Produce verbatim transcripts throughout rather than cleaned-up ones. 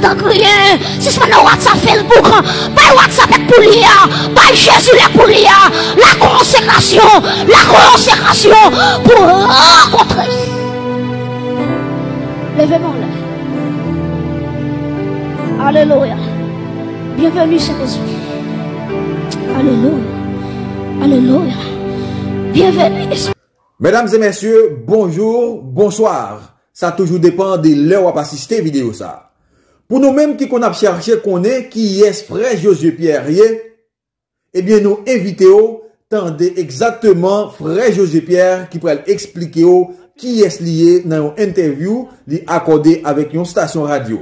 Tank riyen, sispann nan WhatsApp, Facebook, bay WhatsApp lè pou li a, bay Jezi lè pou li a, la konsekrasyon, la konsekrasyon pou rankontre. Leve men w anlè. Alelouya. Byenveni Sentespri. Alelouya. Alelouya. Byenveni Espri. Medam e mesye, bonjou, bonswa. Sa toujou depan de lè w ap asiste videyo sa. Pou nou menm ki konn ap chache konnen kiyès frè Josue Pierre ye, ebyen nou envite w tande egzakteman frè Josue Pierre ki pral eksplike w kiyès li ye nan yon entèvyou li akòde avèk yon stasyon radyo.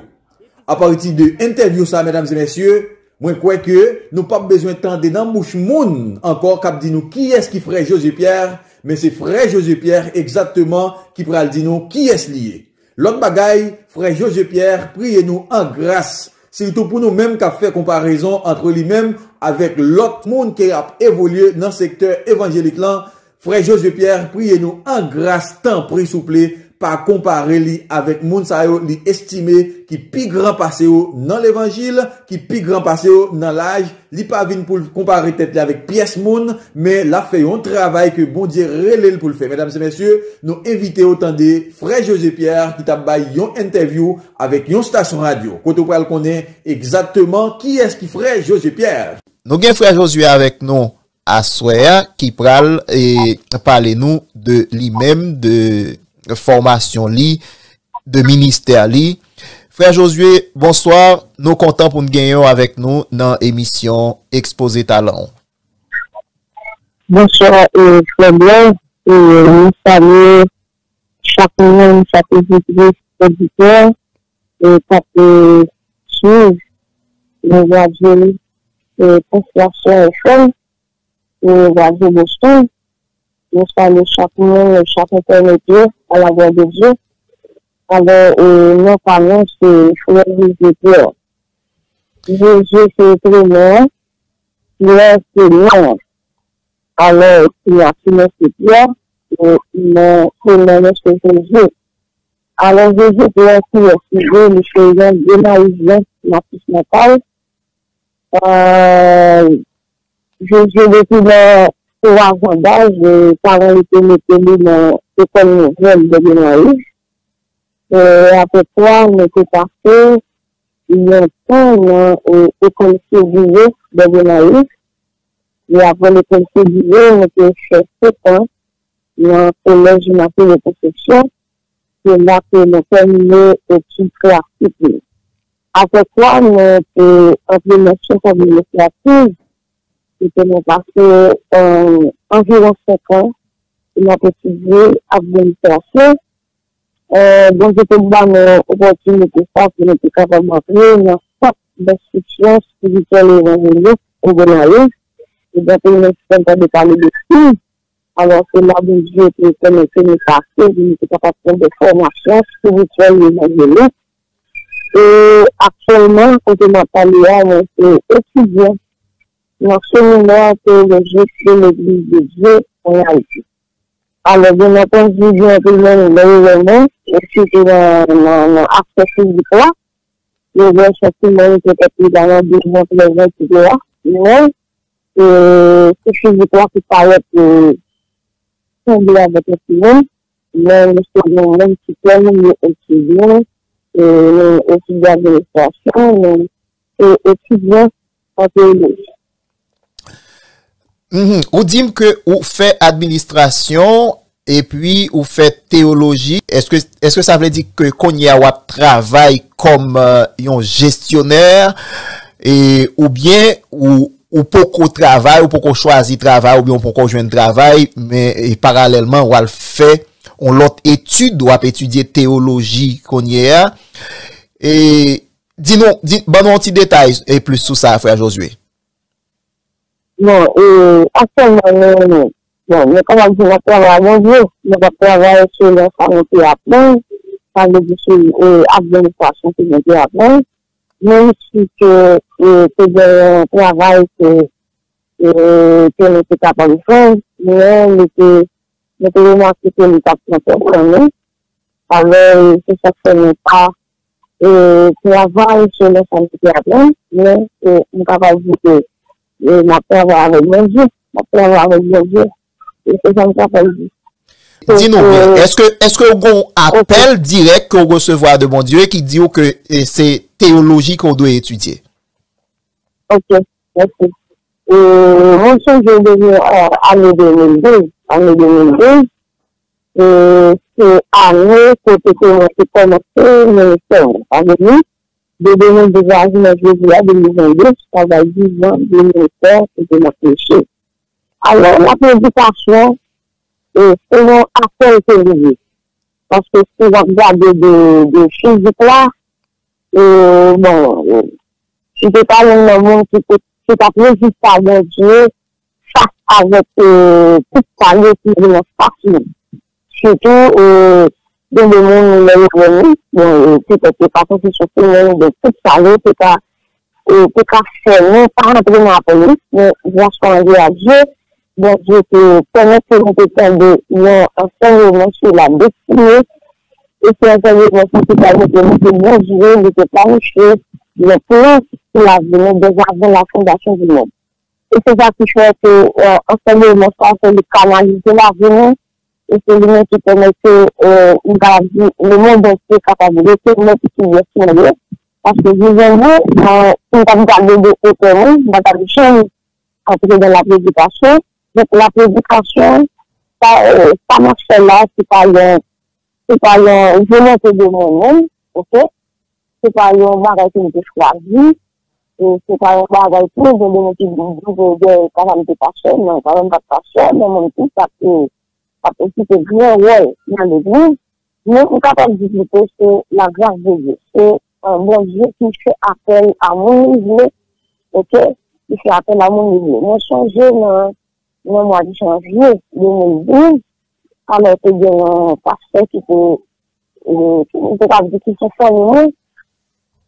Apati de entèvyou sa, medam e mesye, mwen kwè ke nou p ap bezwen tande nan bouch moun ankò k ap di nou kiyès ki frè Josue Pierre, men se frè Josue Pierre egzakteman ki pral di nou kiyès li ye. Lòt bagay, frè Josue Pierre priye nou an gras, sitou pou nou menm k ap fè konparezon ant li menm avèk lòt moun ki ap evolye nan sektè evanjelik lan, frè Josue Pierre priye nou an gras, tanpri souple, pa konpare li avèk moun sa yo li estime ki pi gran pase yo nan levanjil, ki pi gran pase yo nan laj. Li pa vin pou l konpare tèt li avèk pyès moun, men l ap fè yon travay ke Bondye rele l pou l fè. Medam e mesye, nou envite w tande frè Josue Pierre ki t ap bay yon entèvyou avèk yon stasyon radyo, kote w pral konnen egzakteman kiyès ki frè Josue Pierre. Nou gen frè Josue avèk nou aswè a ki pral e, pale nou de li menm, de fòmasyon li, de ministè li. Frè Josue, bonswa. Nou kontan pou n genyen w avèk nou nan emisyon Ekspoze Talan w. Bonswa, e, frè Blan. E, nou salye chak moun, chak oditris, oditè, e, k ap, e, swiv, e, radyo, e, Konsolasyon F M, e, radyo Boston. Nou salye chak moun, chak entènot yo, à la gloire de Dieu. Alò, e, non pa nou, se frè Josue Pierre. Josue se prenon an, Pierre se non an. Alò, epi a prenon se Pierre, e, non, prenon mwen se Josue. Alò, Josue Pierre, kiyès li ye? Li se yon Gonayiven, natif natal. E, Josue depi nan twa zan daj, e, paran li te mete li nan lekòl nouvèl de Gonayiv. E, apre sa, nou te pase yon tan nan, e, lekòl Seviye de Gonayiv. E apre lekòl Seviye, nou te fè sèt an nan kolèj Imaculée Conception. Se la ke nou tèmine etid klasik nou. Apre sa, nou te antre nan syans administrativ, kote nou pase, e, anviwon senk an pou n ap etidye administrasyon. E, Bondye te ban nou opòtinite sa pou nou te kapab antre nan sant denstriksyon espirityèl evanjelik Gonayiv. E donk, nou te tande pale de sim. Alò, se la Bondye te pèmèt ke nou pase, pou nou te kapab pran de fòmasyon espirityèl evanjelik. E aktyèlman, kote m ap pale a, mwen se etidyan nan seminè teyolojik de Legliz de Dye ann Ayiti. Alò, byen antandi, gen anpil moun, lè yo wè mwen, e sitou nan, nan, nan aspè fizik la, yo wè yon timoun petèt li pa nan douz an, trèz an, etsetera. Men, e, se fizik la ki parèt, e, sanble avèk yon timoun, men nou se yon moun ki tèmine etid nou, e, nou etidye administrasyon, nou se etidyan an teyoloji. Mhm. Ou di m ke ou fè administrasyon epi ou fè teyoloji. Èske, èske sa vle di ke kounye a w ap travay kòm, e, yon jesyonè, e, oubyen ou, ou poko travay, ou poko chwazi travay, oubyen ou poko jwenn travay, men, e, paralèlman, w al fè yon lòt etid, w ap etidye teyoloji kounye a? E, di nou, di, ban nou yon ti detay, e, plis sou sa, frè Josue. Bon, e, aktyèlman, nou, bon, nou kapab di n ap travay ak Bondye, nou p ap travay selon sa nou te aprann, sa vle di se, e, administrasyon ke nou te aprann. Nou reyisi ke, e, te gen yon travay ke, e, ke nou te kapab jwenn, men li te, nou te remake ke li t ap pran twòp tan nou. Alò, e, se sa k fè nou pa e, travay selon sa m te aprann, men, e, m kapab di ke, e, m ap travay avèk Bondye, m ap travay avèk Bondye, e se sa m kapab di. Di nou byen, èske, èske w gen yon apèl dirèk ke w resevwa de Bondye ki di w ke, e, se teyoloji ke w dwe etidye? Ok, mèsi. E, mwen sonje depi, e, ane de mil douz, ane de mil douz, e, se ane kote ke mwen te kòmanse ministè mwen. Sa vle di, de de mil douz a jounen jodi a, de mil vennde, sa bay diz an de ministè kote m ap preche. Alò, la predikasyon, e, se yon apèl ke li ye. Paske si w ap gade de, de fizik la, e, bon, e, si te ta youn nan moun ki te, ki t ap reziste a Bondye fas avèk, e, tout sa yo ki vin anfas li. Sitou, e, gen de moun lè yo wè nou, bon, e, petèt yo pa santi sou yo menm, donk tout sa yo te ka, e, te ka fè nou pa antre nan apèl li, men gras pa Bondye a Dye, Bondye te pèmèt ke nou te tande yon ansèyman sou la destine, e se ansèyman sa ki pèmèt ke nou te Bondye, nou te planifye yon plan pou lavi nou dezavan la fondasyon di mond. E se sa ki fè ke, e, ansèyman sa, se li kanalize lavi nou, e se li menm ki pèmèt ke, e, m kapab di, lemonn antye kapab rekonèt kiyès mwen ye. Paske jodi a, e, si m t ap gade de otè mwen, m pa t ap janm antre nan la predikasyon. Donk, la predikasyon, sa, e, sa m ap fè la, se pa yon, se pa yon volonte de mwen menm, ok? Se pa yon bagay ke m te chwazi, e se pa yon bagay tou, gen de moun ki di ke, e, papa m te pastè, non, papa m pa t pastè, men mwen tou, sa te, sa te okipe gran wòl nan legliz. Men m kapab di plito se la gras de Dye. Se, e, Bondye ki fè apèl a moun li vle, ok? Ki fè apèl a moun li vle. Mwen sonje nan, nan mwa janvye de mil douz, alò te gen yon pastè ki te, e, ki te ka di ki se fanmi mwen,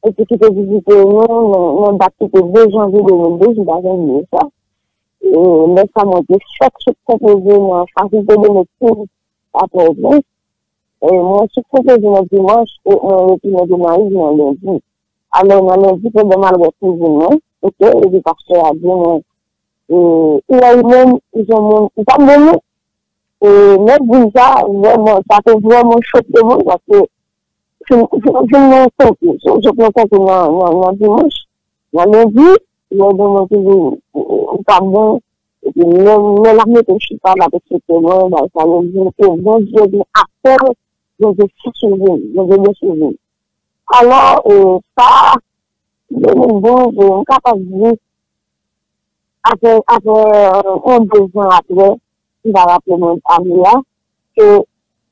epi ki te vizite nou nan, nan dat ki te de janvye de mil douz, m pa janm bliye sa. E, lè sa mwen te fèk sot konpoze nan fakilte de medsin a Pòtoprens. E, mwen sot konpoze nan dimanch, e mwen retounen Gonayiv nan lendi. Alò, nan lendi, pandan m al wè kouzin mwen, ok, epi pastè a di mwen, e, ou wè ou menm, ou se yon moun, ou pa bon moun. E, lè l di m sa, vrèman, sa te vrèman choke mwen, paske fin, fin, fin nan konkou, sot nan konkou nan, nan, nan dimanch, nan lendi, lè gen moun ki di ou, ou pa bon, epi lè, lè l ap mete l chita, l ap eksplike mwen, bagay sa yo, di ke Bondye gen apèl, Bondye fè sove m, Bondye gen sove m. Alò, e, sa, de mil douz, e, m kapab di, apre, apre, e, yon de zan apre, m pa raple mwen ane a, ke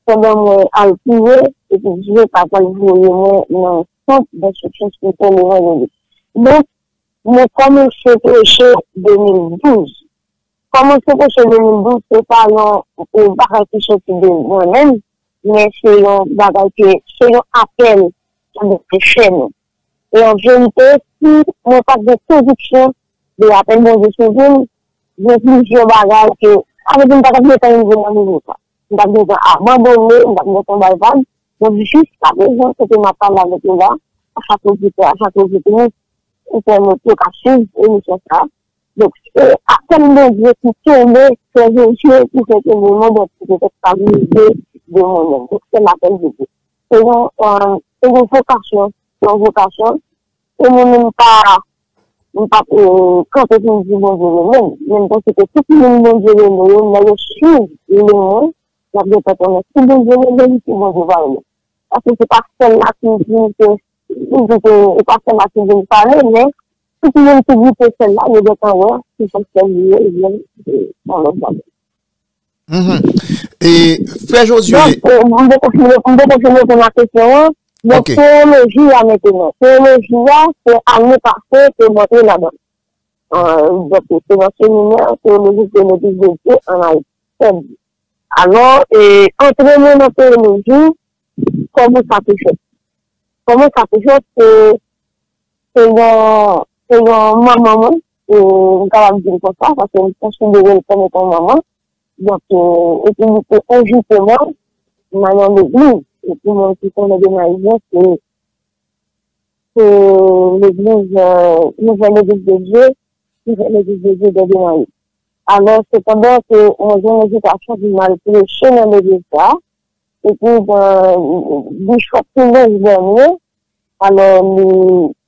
pandan mwen al priye, epi Dye pa t al voye mwen nan sant denstriksyon espirityèl evanjelik. Donk, mwen kòmanse preche de mil douz. Kòmanse preche de mil douz, se pa yon, yon bagay ki soti de mwen menm, men se yon bagay ke, se yon apèl ke Bondye fè nou. E an verite, si mwen pa t gen konviksyon de apèl Bondye sou vi m, gen plizyè bagay ke, sa vle di m pa t ap gentan rive nan nivo sa. M t ap gentan abandone, m t ap gentan bay vag. Donk, jiskaprezan, kote m ap pale avèk nou la, a chak oditè, a chak oditris, entènot yo k ap swiv emisyon sa a. Donk, se apèl Bondye ki tonbe, Frè Jozye, ki fè ke lemonn antye te stabilize de mwen menm. Donk, se lapèl de Dye. Se yon, e, se yon vokasyon, se yon vokasyon. E mwen menm pa, m pa, e, kanpe pou m di Bondye renmen m. Men m panse ke tout moun Bondye renmen yo, lè yo swiv liy mwen, y ap gentan konnen si Bondye renmen m, si Bondye pa renmen m. Paske se pa sèl la ki di ke, ki di ke, e pa sèl la ki di l pa renmen, men tout moun ki goute sèl la, yo gentan wè ki se sèl li ye, li menm, e, yon lòt bagay. Mhm. E, Frè Jozye. Donk, e, m poko fin, m poko fin reponn a kesyon an. Donk, ok, teyoloji a mentnan. Teyoloji a, se ane pase ke m antre ladan l. E, donk, se nan seminè teyoloji de Legliz de Dye ann Ayiti. Alò, e, antre mwen nan teyoloji, kòman sa te fèt? Kòman sa te fèt? Se, se yon, se yon manman mwen, e, m kapab di l konsa, paske m konsidere l kòm etan manman. Donk, e, epi li te envite mwen nan yon legliz. Epi moun ki konnen Gonayiv, se, ke legliz, euh, nouvèl legliz de Dye, nouvèl legliz de Dye de Gonayiv. Alò, sepandan ke mwen jwenn envitasyon pou m al preche nan legliz sa, epi, euh, bishop Pulens Bernier, alò, li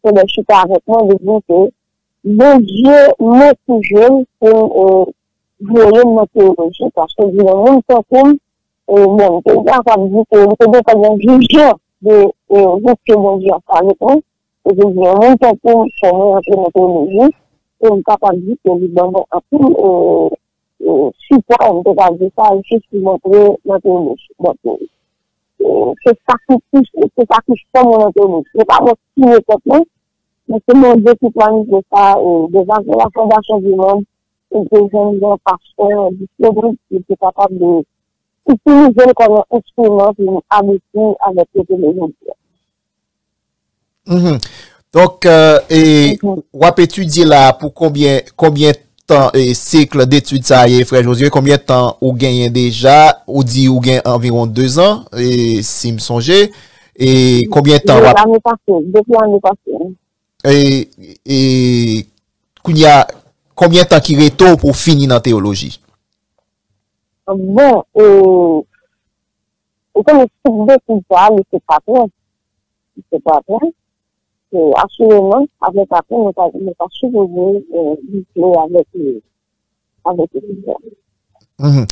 te chita avèk mwen, li di ke Bondye motive l pou l, euh, voye m nan teyoloji, paske di yon moun tankou m, euh, bon, m te kapab di ke m te gentan gen vizyon de, euh, vouke Bondye ansanm avèk mwen, epi di yon moun tankou m fè mwen antre nan teyoloji, e m kapab di ke li ban mwen anpil, euh, euh, sipò, m te ka di sa, jis pou m antre nan teyoloji. Donk, euh, euh, se sa ki plis, se sa ki fè mwen nan teyoloji. Se pa mwen ki tiye tèt mwen, men se Bondye ki planifye sa, e devan la fondasyon di mond, e ke jwenn yon pastè disponib ki te kapab de itilize l kòm yon enstriman pou nou abouti avèk kote nou jodi a. Mhm. Donk, euh, e, w ap etidye la pou konbyen, konbyen tan, e, sikl detid sa ye, frè Josué? Konbyen tan ou genyen deja? Ou di ou gen anviwon de zan, e, si m sonje. E konbyen tan w ap... Depi lane pase, depi lane pase. E, e, kounye a, konbyen tan ki rete w pou w fini nan teyoloji? Bon, e, ou konnen sik detid sa, li se katran. Li se katran. E, asireman, apre katran, nou ta, nou ta sipoze, e, boukle avèk, e, avèk etid sa. Mhm.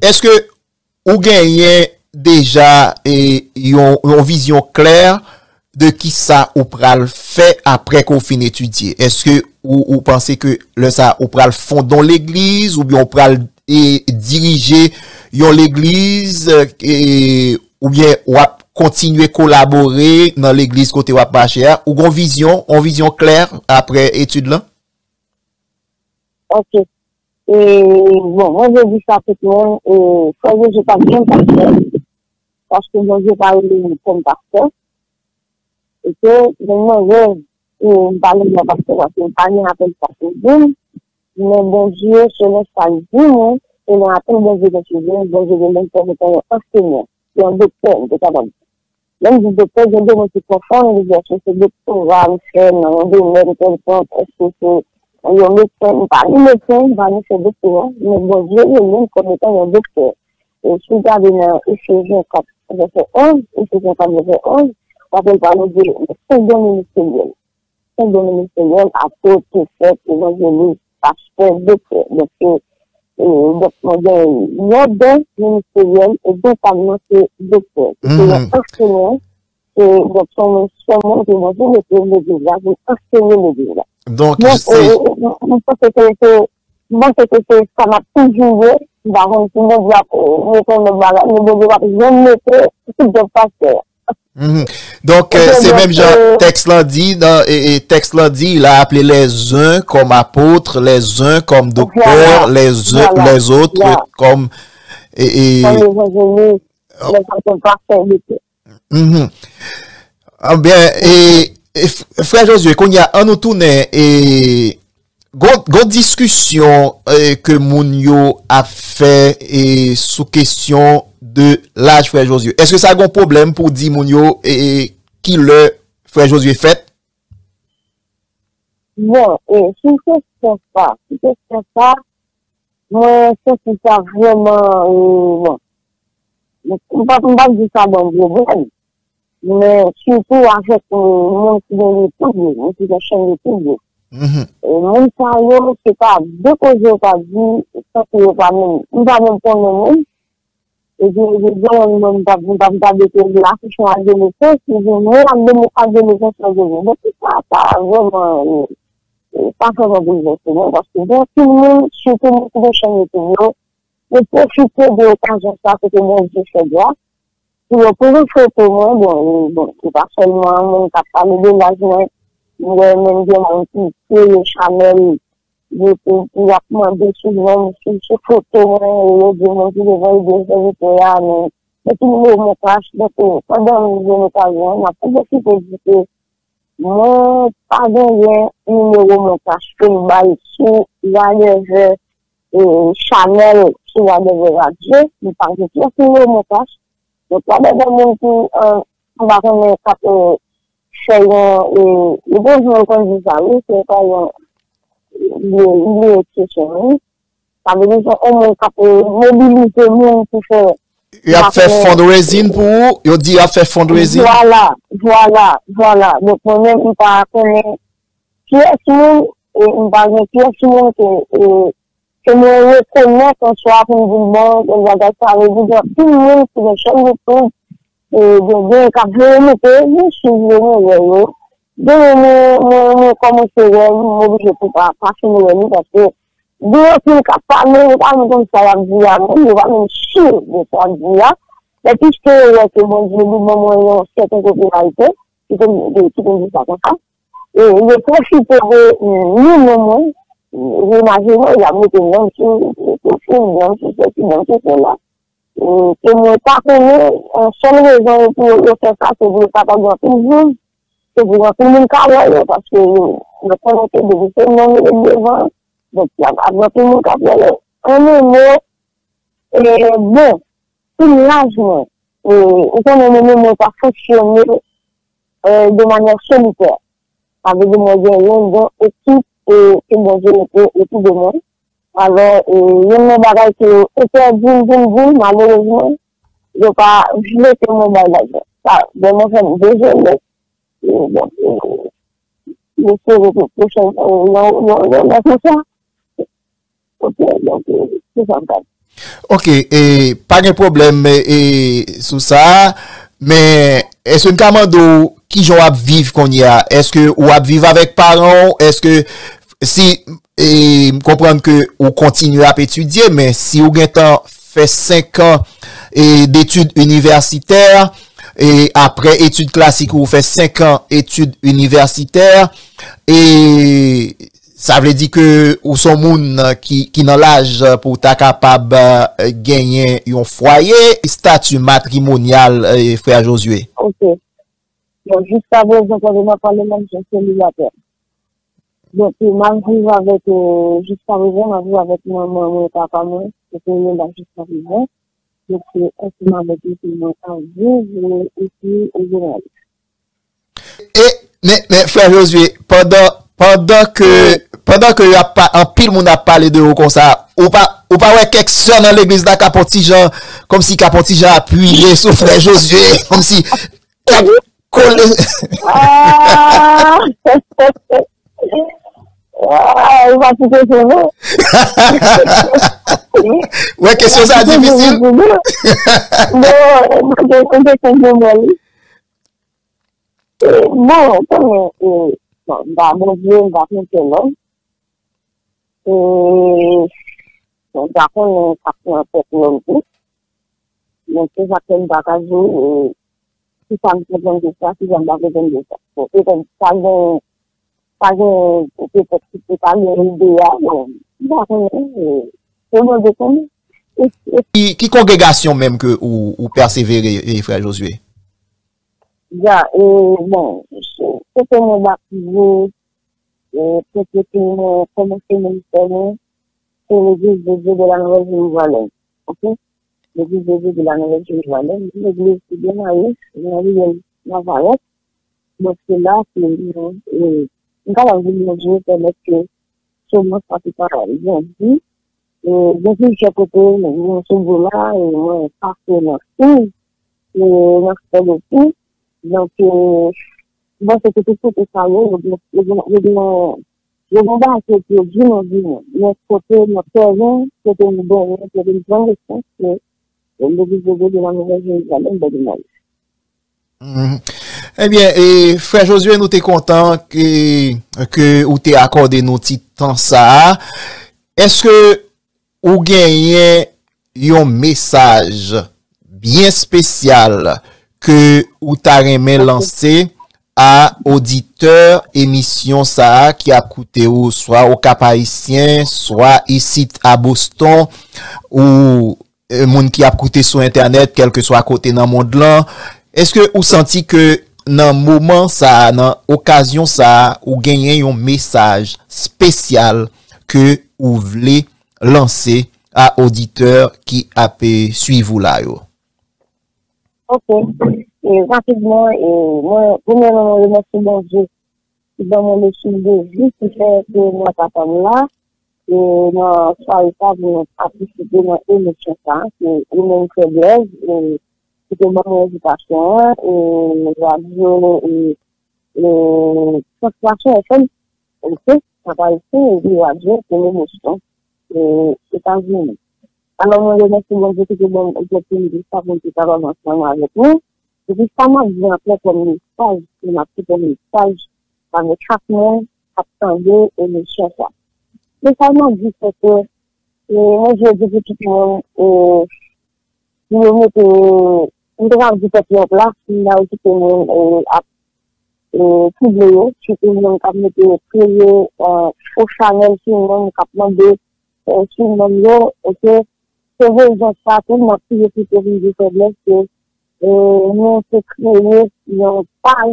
Èske ou genyen deja, e, yon, yon vizyon klè de kisa ou pral fè apre ke w fin etidye? Èske ou, ou panse ke lè sa a ou pral fonde yon legliz oubyen ou pral, e, dirije yon legliz, e, oubyen w ap kontinye kolabore nan legliz kote w ap mache a? Ou gen yon vizyon, yon vizyon klè apre etid lan? Ok. E, bon, mwen vle di sa tout moun, e, frè Jezi pa t janm pastè, paske Bondye pa rele li kòm pastè. E ke, mwen, mwen, e, m pa renmen pastè, paske m pa gen apèl sa pou di m, men Bondye, selon sa l di mwen, selon apèl Bondye gen sou vi m, Bondye gen menm fè m yon ansenyan, yon doktè, m te kapab di. Lè m di doktè, gen de moun ki konfonn li di èske se doktora m fè nan yon domèn kèlkonk, èske se yon medsen, m pa ni medsen, m pa ni fè doktora, men Bondye rele m kòm etan yon doktè. E si w gade nan Efezyen kat, vèsè onz, Efezyen kat, vèsè onz, w ap wè l pale de senk don ministeryèl. Senk don ministeryèl, apot, pwofèt, evanjelis, pastè, doktè. Donk, se, e, donk, mwen gen yon don ministeryèl, e don pa m nan se doktè. Se yon ansenyan, e, donk, se yon, se yon moun ke Bondye mete legliz la, pou l ansenye legliz la. Donk, se, e, e, mwen panse ke se, mwen panse ke se sa m ap toujou ye, m pa konn si Bondye ap, e, mete yon lòt bagay, men Bondye p ap janm mete tout djòb pastè a. Mhm. Donk, euh, se menm jan tèks lan di, nan, e, e, tèks lan di, il a appelé les uns comme apôtres, les uns comme docteurs, les uns, les autres comme, e, e, Kòm evanjelis, lè sa kòm pastè, doktè. Mhm. Anben, e, e, f-, frè Josué, kounye a, an nou tounen, e, Gon, gon diskisyon, e, ke moun yo ap fè, e, sou kesyon de laj frè Josué. Èske sa gon pwoblèm pou di moun yo, e, e, kilè frè Josué fèt? Bon, e, sou kesyon sa, sou kesyon sa, mwen santi sa vrèman, e, bon, m p ap, m p ap di sa ban m pwoblèm. Men sitou avèk, e, moun ki gen YouTube yo, moun ki gen chèn YouTube yo. E moun sa yo, se pa de koze yo pa di, tankou yo pa menm, m pa menm konnen moun. Epi, epi, gen moun, mwen, m pa, m pa, m pa gade ke li afich mwen ak de nesans, epi mwen ak de, ak de nesans mwen gen. Donk, sa, sa vrèman, e, e, sa vrèman boulvèse mwen, paske gen anpil moun, sitou moun ki gen chèn YouTube yo, yo pwofite de okazyon sa kote Bondye fè gras, pou yo pran foto mwen, bon, e, bon, se pa sèlman moun k ap pale de laj mwen, m wè menm gen moun ki kreye chanèl, yo, pou, pou y ap mande sou non m, sou, sou foto mwen, e yo di moun ki devan eglez sèvitè a, men, men ki nimewo mwen kache, donk, e, pandan m jwenn okazyon an, m ap pwofite di ke mwen pa genyen nimewo mwen kache pou m bay sou whatever, e, chanèl, sou whatever radyo, m pa gen pyès nimewo mwen kache. Donk, whatever moun ki, e, m pa konnen k ap, e, fè yon, e, e bon jan yo konn di sa, wi, se pa yon, li, li ekspresyon, wi. Sa vle di se yon moun k ap, e, mobilize moun pou fè, Y ap fè fundraising pou ou, yo di y ap fè fundraising. Vwala, vwala, vwala. Donk, mwen menm, m pa konnen kiyès moun, e m pa gen kiyès moun ke, e, ke mwen rekonèt an swa pou m di, bon, tel bagay, sa vle di gen anpil moun ki gen chèn YouTube, e, gen, gen k ap veye moute, mwen swiv yo, mwen wè yo. Demen mwen, mwen, mwen kòmanse wè l, m oblije tou pa, pa fin wè li, paske gen anpil k ap pale, yo pa menm konn sa y ap di a menm, yo pa menm si de sa y ap di a. Men piske yo wè ke Bondye li ban mwen yon sèten popilarite, ki te, ki te di sa konsa, e yo pwofite de, mm, non mwen, mm, imajine w, y ap mete non m sou, sou, sou, non m sou sesi, non m sou sela. E, ke mwen pa konnen, e, sèl rezon yo pou yo fè sa, se pou yo kapab gen anpil views, se pou anpil moun ka wè yo, paske yo, yo konnen ke depi se non yo met devan, donk, y ap gen anpil moun k ap wè yo. An yon mo, e, bon, pou laj mwen, e, ou konnen mwen menm mwen pa fonksyone, e, de manyè solitè. Sa vle di mwen gen yon bon ekip, e, ke Bondye mete otou de mwen. Alò, e, youn nan bagay ke yo entèdi m pou m di, malerezman, yo pa vle ke mwen bay lajan. Sa vrèman fè m dezole. E, bon, e, m espere ke pwochèn, e, yon, yon, yon lè konsa. Ok, donk, e, se sa m ka di. Ok, e, pa gen pwoblèm, e, sou sa, men èske m ka mande w kijan w ap viv kounye a? Èske w ap viv avèk paran w? Èske si, e, m konprann ke ou kontinye ap etidye, men si w gentan fè senk an, e, detid inivèsitè, e, apre etid klasik ou fè senk an etid inivèsitè, e, sa vle di ke ou se yon moun ki, ki nan laj pou w ta kapab, e, genyen yon fwaye, estati matrimonyal, e, frè Josué? Ok. Bon, jiska prezan, pandan n ap pale la, m se selibatè. Donk, m ap viv avèk, e, jiska prezan, m ap viv avèk manman mwen, papa mwen, se premye la jiska prezan. Donk, se ansanm avèk yo ke mwen ap viv, e, epi, e, jounalis. E, men, men, frè Josué, pandan, pandan ke, pandan ke y ap pa, anpil moun ap pale de ou konsa, ou pa, ou pa wè kèk sè nan legliz la k ap yon ti jan, kòmsi k ap yon ti jan apiye sou frè Josué, kòmsi k ap kole. Ah! Ah, ou pa kite se vre. Wè, kesyon sa difisil. Non, mwen te konn konprann mwen li. E, bon, konnen, e, bon, m pa Bondye, m pa konn kè lòm. E, bon, m pa konnen sa k nan tèt lòm tou. Men se sa k fè m pa ka di w, e, kisa m konprann de sa, kisa m pa konprann de sa. Bon, petèt pa gen, pa gen, petèt ki pa gen ide a, bon, m pa konnen, e, se Bondye konnen. E, e, Ki, ki kongregasyon menm ke ou, ou pèsevere, e, frè Josué? Ya, e, bon, se, se ke mwen batize, e, se ke mwen kòmanse ministè mwen, se Legliz de Dye de la Nouvelle Jérusalem. Ok? Legliz de Dye de la Nouvelle Jérusalem, yon legliz ki byen maye, nan riyèl Navarèt. Donk, se la ke mwen, e, m kapab di Bondye pèmèt ke semans sa te ka grandi. E, gen plizyè kote, mwen sou bò la, e mwen pase nan Sid, e nan Sèdoti. Donk, e, m panse ke tout kote sa yo, yo gen, yo gen, yo gen, yo gen bagay ke yo di nan vi mwen. Men kote nan tèren, kote m benyen, kote m pran nesans, se Legliz de Dye de la Nouvelle Jérusalem, Bòdimòl. Mhm. Ebyen, e, frè Josué, nou te kontan ke, ke ou te akòde nou ti tan sa a. Èske ou genyen yon mesaj byen espesyal ke ou ta renmen lanse a oditè emisyon sa a ki ap koute ou, swa Okap Ayisyen, swa isit a Boston, ou, e, moun ki ap koute sou entènèt, kèlkeswa kote nan mond lan? Èske ou santi ke nan moman sa a, nan okazyon sa a, ou genyen yon mesaj espesyal ke ou vle lanse a oditè ki ap, e, swiv ou la yo? Ok. E rapidman, e mwen, premyèman, mwen remèsye Bondye ki ban mwen lesil de vi ki fè ke mwen kapab la, e nan sware sa pou mwen patisipe nan emisyon sa, ke Human Fè Blèz, e ki te ban mwen envitasyon an, e radyo, e, e Translasyon F M, oke, Papa Ayisyen, epi radyo Tele Boston, e Etazini. Alò, mwen remèsye Bondye ki te ban m opòtinite sa pou m te kapab ansanm avèk nou. Epi sa m ap di anklè kòm mesaj, e m ap di kòm mesaj avèk chak moun k ap tande emisyon sa. Mesaj m ap di se ke, e, mwen vle di pou tout moun, e, pou yo mete, m te ka di pèp yo an plas, m ta okipe moun, e, ap, e, kouble yo, sitou moun k ap mete kreye, e, fo chanèl sou non m, k ap mande, e, sou non m yo, oke. Se rezon sa tou, m ap pwofite pou m di fè blèz ke, e, nou te kreye yon paj,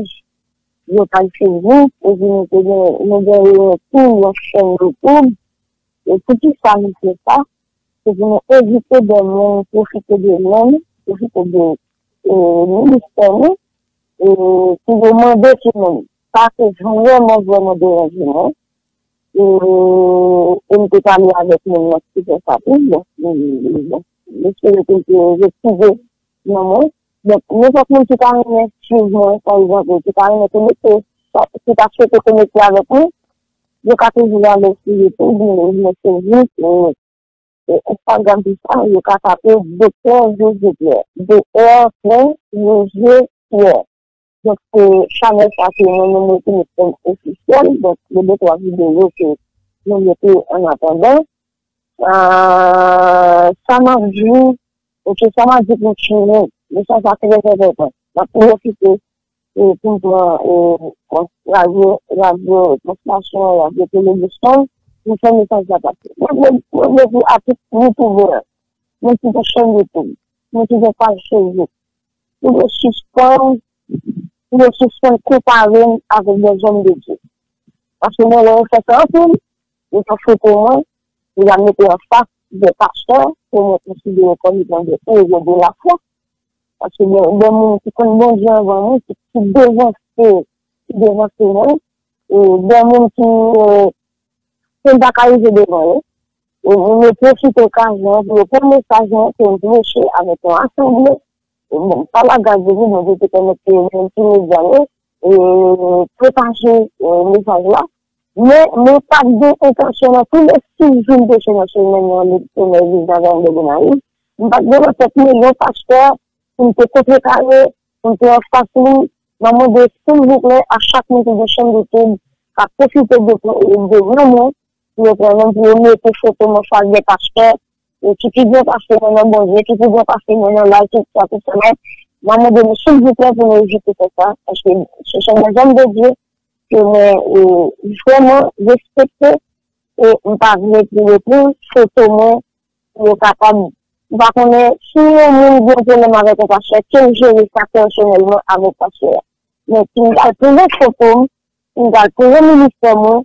yon paj Facebook, epi nou te gen, nou genyen tou yon chèn YouTube. E poukisa nou fè sa? Se pou nou evite de moun pwofite de non nou, pwofite de, e, ministè nou, e pou yo mande sou non nou. Sa te vrèman, vrèman deranje mwen. E, e m te pale avèk moun nan ki fè sa tou. Bon, m, m, bon, m espere ke l te retire nan mwen. Donk, nenpòt moun ki ta renmen swiv mwen, pa egzanp, ki ta renmen konekte, ki ta swete konekte avèk mwen, yo ka toujou ale sou YouTube, mwen, mwen se Vit, e, e Instagram, tou sa, yo ka tape Doktè José Pierre, D R pwen José Pierre. Donk, se chanèl sa ke mwen menm mwen te met kòm ofisyèl. Donk, gen de twa videyo ke nou mete an atandan. Ah, sa m ap di, oke, sa m ap di pou timoun, mesaj sa trè enpòtan. M ap pwofite, e, pou m pran, e, radyo, radyo Translasyon, radyo Tele Boston, pou fè mesaj la pase. Mwen vle, mwen vle di a tout youtubè, moun ki gen chèn YouTube, moun ki gen paj Facebook, pou yo sispann, pou yo sispann konpare m avèk dè zòm de Dye. Paske mwen wè yo fè sa anpil, yo fè foto mwen, yo al mete anfas dè pastè ke mwen konsidere kòm etan dè ewo de lafwa. Paske gen, gen moun ki konn Bondye anvan mwen, ki, ki devanse, ki devanse mwen, e gen moun ki, e, ke m pa ka rive devan yo. E, mwen pwofite okazyon an pou yo pran mesaj mwen ke m preche avèk yon asanble. E, bon, pa la gras de Dye, Bondye te pèmèt ke yo gen ti medya yo, e, pwopaje, e, mesaj la. Men, mwen pa t gen entansyon nan tou lè sis jou m preche nan semèn nan, nan legliz Nazarèn de Gonayiv. M pa t gen nan tèt mwen yon pastè pou m te kontrekare, pou m te anfas li. M ap mande silvouplè a chak moun ki gen chèn YouTube, k ap pwofite de, de non mwen, pou yo pran non m, pou yo mete foto m anfas dè pastè, e ki pi byen pase mwen nan Bondye, ki pi byen pase mwen nan laj, tout sa, tout sa. Men, m ap mande nou silvouplè pou nou evite fè sa, paske se, se dè zòm de Dye ke mwen, e, vrèman respekte, e m pa vle pou yo pran foto mwen, pou yo kapab, m pa konnen si yon moun gen yon pwoblèm avèk yon pastè, ke l jere sa pèsonèlman avèk pastè a. Men si m pral pran foto m, si m pral pran ministè mwen,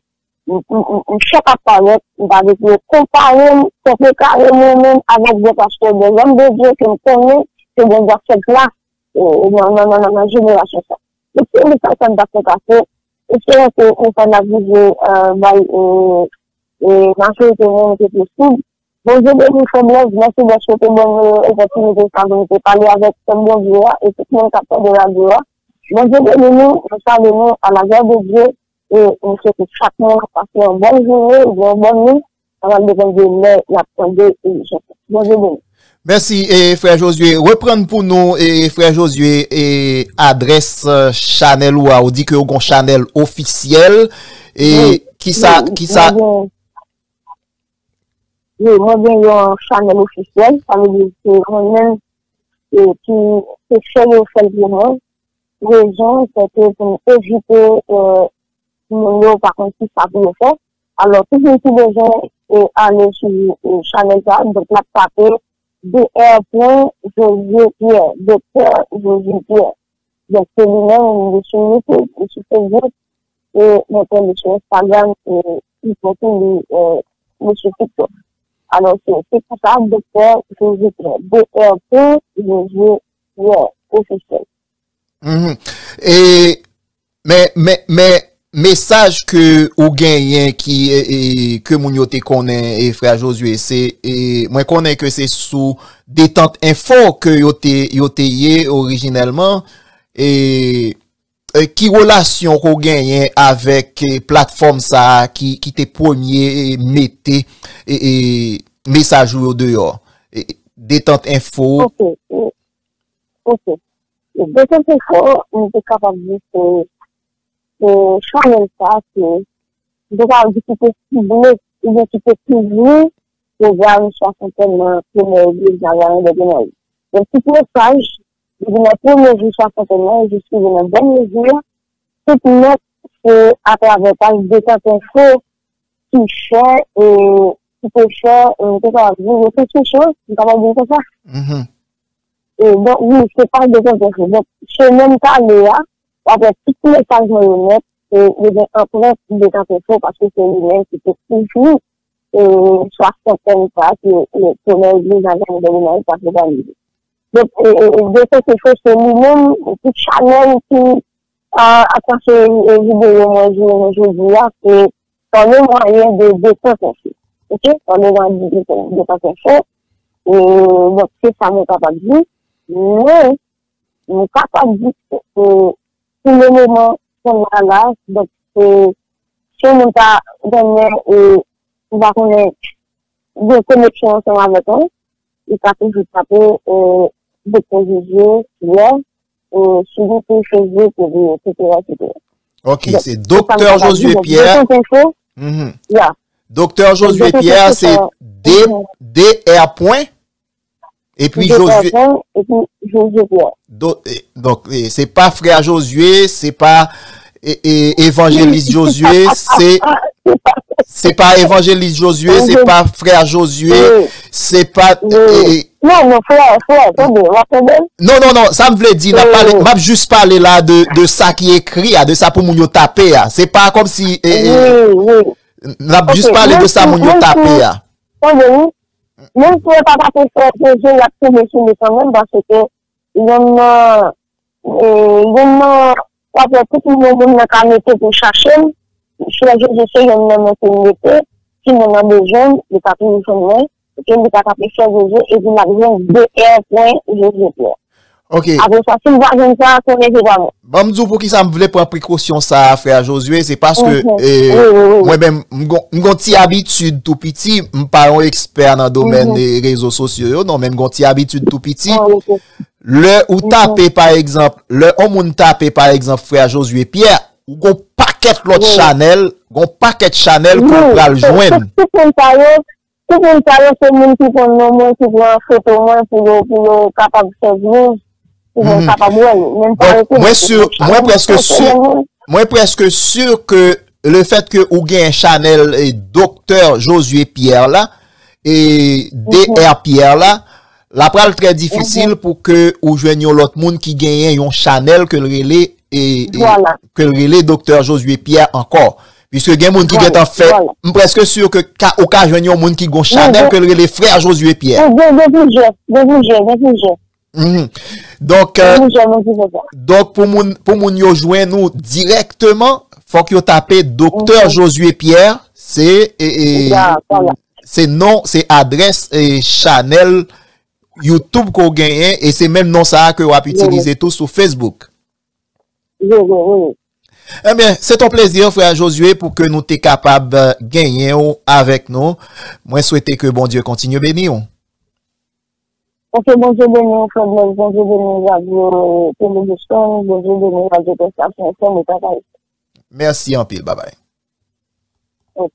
m, m, m, m chak ap parèt, m pa vle pou yo konpare m, konpare mwen menm avèk dè pastè, dè zòm de Dye ke m konnen ke Bondye ap fè gras, e, nan, nan, nan, nan, nan jenerasyon sa. Donk, se mesaj sa m ta fè pase. Esperan ke nou sa n ap rive, e, bay, e, e, majorite moun ke posib. Bondye beni w, Frè Blaise, mèsi dèske w te ban nou opòtinite sa pou nou te pale avèk pèp Bondye a e tout moun k ap tande radyo a. Bondye beni nou, nou salye nou à la gloire de Dieu, e nou swete chak moun pase yon bòn jounen, yon bòn nuit, sa pral depann de lè y ap tande emisyon sa. Bondye beni. Mèsi, e, frè Josué. Reprann pou nou, e, frè Josué, e, adrès, e, chanèl ou a. Ou di ke w gon chanèl ofisyèl. E wi, kisa, wi, kisa mwen gen, wi, mwen gen yon chanèl ofisyèl. Sa vle di se mwen menm, e, ki, se fè yo fè l pou mwen. Rezon, se ke pou m evite, e, moun yo pa konn kisa pou yo fè. Alò, tout moun ki bezwen, e, ale sou, e, chanèl sa, donk, l ap tape D R pwen Josué Pierre, Doktè Josué Pierre. Donk, se li menm, li sou YouTube, li sou Facebook, e mwen kwè li sou Instagram, e li tou li, e, li sou TikTok. Alò, se, se pou sa, Doktè Josué Pierre, D R pwen Josué Pierre, ofisyèl. Mhm. E, men, men, men, mesaj ke ou genyen ki, e, e, ke moun yo te konnen, e, frè Josué, se, e, mwen konnen ke se sou Detant Info ke yo te, yo te ye orijinèlman, e, e, ki relasyon ke w genyen avèk, e, platfòm sa a ki, ki te premye, e, mete, e, e, mesaj ou yo deyò? E, Detant Info. Ok, e, ok. E, Detant Info, nou te kapab di se, se chanèl sa a ke, nou te kapab di ki te sible, oubyen ki te kouvri pwogram swasantèn nan premyè legliz Nazaren de Gonayiv. Donk, tout mesaj, depi nan premye jou swasantèn nan, jis rive nan dènye jou a, tout nèt se atravè paj Detant Info ki fè, e, ki te fè, e, nou te kapab di, rekonstriksyon, nou kapab di l konsa. Mhm. E, donk, wi, se paj Detant Info. Donk, semèn tale a, w ap wè tout mesaj mwen yo nèt, e, yo gen anprent Detant Info, paske se li menm ki te kouvri, e, swasantèn sa ki, e, premyè legliz Nazaren de Gonayiv t ap òganize. Donk, e, e, e, Detant Info, se li menm, tout chanèl ki, a, ap pase, e, videyo mwen jwe nan jodi a, se pa le mwayen de Detant Info. Ok? Pa le mwayen de Detant Info. E, donk, se sa mwen kapab di. Men, mwen kapab di ke, e, pou le moman, kounye a la, donk, e, si yon moun ta renmen, e, ou pa konnen, gen koneksyon ansanm avèk mwen, li ka toujou tape, e, Doktè Josué Pierre, e, sou YouTube, Facebook, epi, etsetera, etsetera. Ok, donk, se se sa m Doktè kapab di. Josué Donk, Pierre. Detant Info, Mhm. ya. Doktè Josué Detant Pierre, Info, se sa. D, Mhm. D R pwen, epi D R Josué. Pwen, epi Josué Pierre. Do-, e, donk, e, se pa frè Josué, se pa, e, e, evanjelis Josué, se, se pa evanjelis Josué, se pa frè Josué, se pa, e, e, Non, non, frè, frè, tande, w ap tande? Non, non, non, sa m vle di, n ap pale, m ap jis pale la de, de sa ki ekri a, de sa pou moun yo tape a. Se pa kòmsi, e, e, Wi, wi. N ap jis pale de sa moun yo tape a. Tande, wi. Menm si yo pa tape frè Josué, y ap tonbe sou li kanmenm, paske yonn nan, e, yonn nan, w ap wè tout moun, moun nan ka mete pou chache m. Frè Josué se yonn nan non ke m mete. Si moun nan bezwen m, li ka toujou jwenn mwen. Epi li ka tape frè Josué, epi l ap jwenn D R pwen Josué Pierre. Ok. Apre sa, si m pa jwenn sa, konnen se pa mwen. Ban m di w poukisa m vle pran prekosyon sa a, frè Josué, se paske, Mhm. e, Wi, wi, wi, wi. Mwen menm, m gon, m gon ti abitid tou piti, m pa yon ekspè nan domèn, Mhm. e, rezo sosyo yo, non, men m gon ti abitid tou piti. Ah, ok. Lè ou Mhm. tape, pa egzanp, lè yon moun tape, pa egzanp, frè Josué Pierre, ou gon pakèt lòt Wi. chanèl, gon pakèt chanèl ke w Wi, pral se, se jwenn. Tout moun sa yo, Tout moun sa yo se moun ki konn non mwen, ki pran foto mwen pou yo, pou yo kapab fè views, pou moun Mhm. kapab wè l. Men m pa Donk, mwen rekonèt si, mwen prèske si, mwen prèske si ke le fèt ke ou gen chanèl, e, Doktè Josué Pierre la, e D R Pierre la, la pral trè difisil pou ke ou jwenn yon lòt moun ki genyen yon chanèl ke l rele, e, e, Vwala. ke l rele Doktè Josué Pierre ankò. Piske gen moun ki Vwala, gentan fè, vwala. M prèske si ke ka, ou ka jwenn yon moun ki gon chanèl ke l rele Frè Josué Pierre. Gen, gen plizyè, gen plizyè, gen plizyè. Mhm. Donk, Gen euh, plizyè moun ki fè sa. Donk, pou moun, pou moun yo jwenn ou dirèkteman, fòk yo tape Doktè Mhm. Josué Pierre, se, e, e, Ya, vwala. se non, se adrès, e, chanèl YouTube ke w genyen, e se menm non sa a ke w ap Wi. itilize tou sou Facebook. Wi, wi, wi, wi. Ebyen, se ton plezi, frè Josué, pou ke nou te kapab, euh, genyen w avèk nou. Mwen swete ke Bondye kontinye beni w. Ok, Bondye beni w, frè Blaise, Bondye beni w, radyo Tele Boston, Bondye beni w, radyo Prestasyon F M, e papa. Mèsi anpil, babay. Ok.